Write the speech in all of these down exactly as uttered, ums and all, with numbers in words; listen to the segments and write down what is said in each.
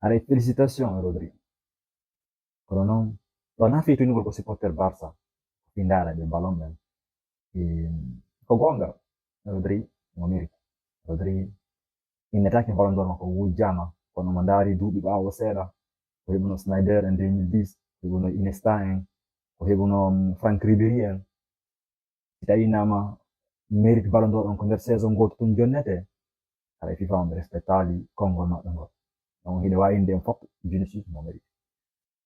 Haray félicitations Rodri. Kono noon ɗo na fii tunugol ko supporter Barça, fii ndaara ɓe ballon ɓen. Ko goonga, Rodri mo mérite. Rodri innetaake ballon d'or makko wujjaama, kono mo ndaari duuɓi ɓaawo seeɗa, ko heɓuno Snyder en deux mille dix, ko heɓuno Iniesta en, ko heɓuno Franck Ribéry en. Si tawi nama mérite ballon d'or on ko nder saison gooto tun jonnete, haray FIFA on ɓe respectaali konngol maɓɓe ngol. Donc hiɗe waawi innde en fof Vinicius mo mérite.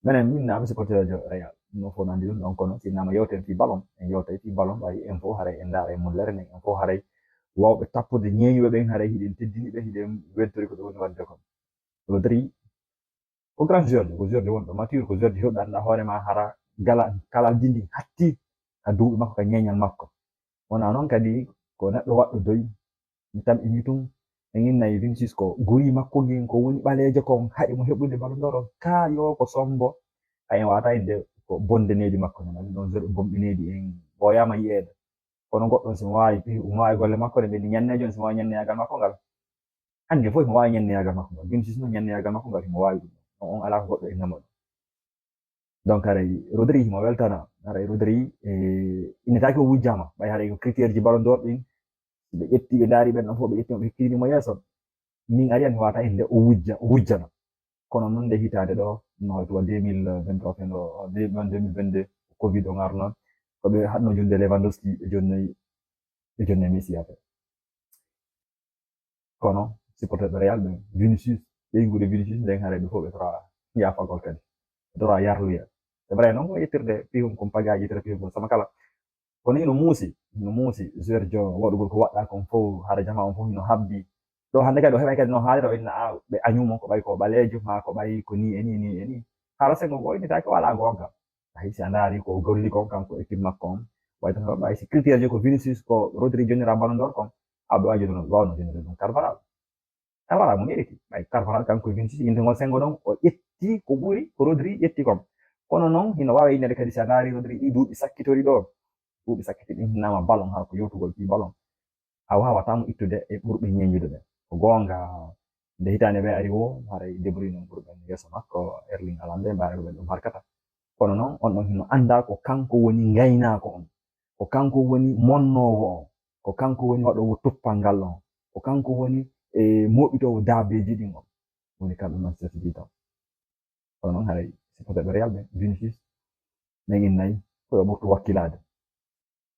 Menen min nama supporterejo Real, no fof nandi ɗum ɗon, kono si nama yewten fii ballon, en yewtay fii ballon, ɓay en fof haray en ndaara e mun lere nden, en fof haray wawɓe tappude ñeeñuɓe ɓen haray hiɗen teddini ɓe, hiɗen weltori ko ɓe woni wadde kon. Rodri ko grand joueur, ko joueur de wonɗo mature, ko joueur de heɓɗo annda hoore ma hara gala kala dindi hatti ka duuɓi makko ka ñeeñal makko. Wona noon kadi ko neɗɗo waɗɗo doy, mi tam imi tun en innay Vinicius ko guri makko ngin ko woni ɓaleejo kon haɗi mo heɓude ballon d'or on ka yo ko sombo. Ay en wata inde ko bonde needi makko non ɗum ɗon joueur bonɓe needi en ɓooyama yiyeede. Kono goɗɗo si mo waawi pi mo waawi golle makko ɗe mbeɗi ñannejo on si mo waawi ñanneyagal makko ngal. Hannde fof himo waawi ñanneyagal makko ngal. Vinicius noon ñanneyagal makko ngal himo waawi ɗum. On alaa ko goɗɗo innama ɗum. Donc haray Rodri himo weltana. Haray Rodri e innetaake o wujjaama ɓay haray ko critère ji ballon d'or ɗin si ɓe ƴetti ɓe ndaari ɓen ɗon fof ɓe ƴetti mo ɓe hekkitini mo yeeso. Min ari an mi wata innde o wujja o wujjana. Kono noon nde hitaande ɗo no hoyto wa deux mille vingt-trois fen ɗo deux mille vingt-deux covid o ngar noon ko ɓe haɗno jonde Lewandowski ɓe jonnoyi ɓe jonnoyi Messi affaire. Kono supporter ɓe Real ɓen Vinicius ɓeygude Vinicius nden haray ɓe fof ɓe tora yaafagol kadi ɓe tora yarluya. C'est vrai noon ko yettirde pihum kon pagaji tara pihum kon sama kala. Kono hino muusi hino muusi joueur jo waɗugol ko waɗɗa kon fof hara jama on fof hino habbi. Ɗo hannde kadi o heɓay kadi no haalira o inna a ɓe añumo ko ɓay ko ɓaleejo ma ko ɓay ko ni e ni ni e ni. Hara sengo goo innitaake o alaa goonga. Hay si a ndaari ko o golli kon kanko équipe makko on, way tan ɓay si critère ji ko Vinicius ko Rodri jonnira ballon d'or kon, aɓe wawi jonnude wawno jonnude ɗum Carvaral. Carvaral mo mérite ɓay Carvaral kanko e Vinicius innde ngol sengo ɗon o ƴetti ko ɓuri ko Rodri ƴetti kon. Kono noon hino wawi innede kadi si a ndaari Rodri ɗi duuɓi sakkitori ɗo, duuɓi sakkiti ɗin hinama ballon haa ko yewtugol fii ballon. A wawata mo ittude e ɓurɓe ñeñude ɓe. Ko goonga nde hitaande ɓe ari woo haray De Bruyne on ɓurɓe yeeso makko, Erling Haaland ɓe mbaara ko ɓen ɗum harkata. Kono noon on ɗon hino annda ko kanko woni ngaynaako on, ko kanko woni monnoowo on, ko kanko woni waɗoowo tuppal ngal on, ko kanko woni e moɓitoowo daabeeji ɗin on. Woni kamɓe Manchester City tan. Kono noon haray supporterɓe Real ɓe Vinicius ɓen innayi ko yo ɓurtu wakkilaade.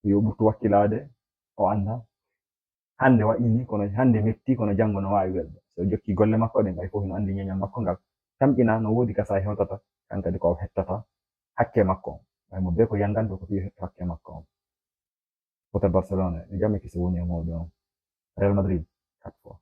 Yo ɓurtu wakkilaade o annda hannde waɗi ni kono hannde metti kono janngo no waawi welde. So o jokki golle makko ɗen ɓay fof hino anndi ñeñal makko ngal. Tamƴina no woodi ka sa hewtata kan kadi ko o hettata hakke makko on. Ɓay mo bee ko yannganto ko fii o hetto hakke makko on. Supporter Barcelona e jam e kisi woni e mawɓe on. Real Madrid quatre fois.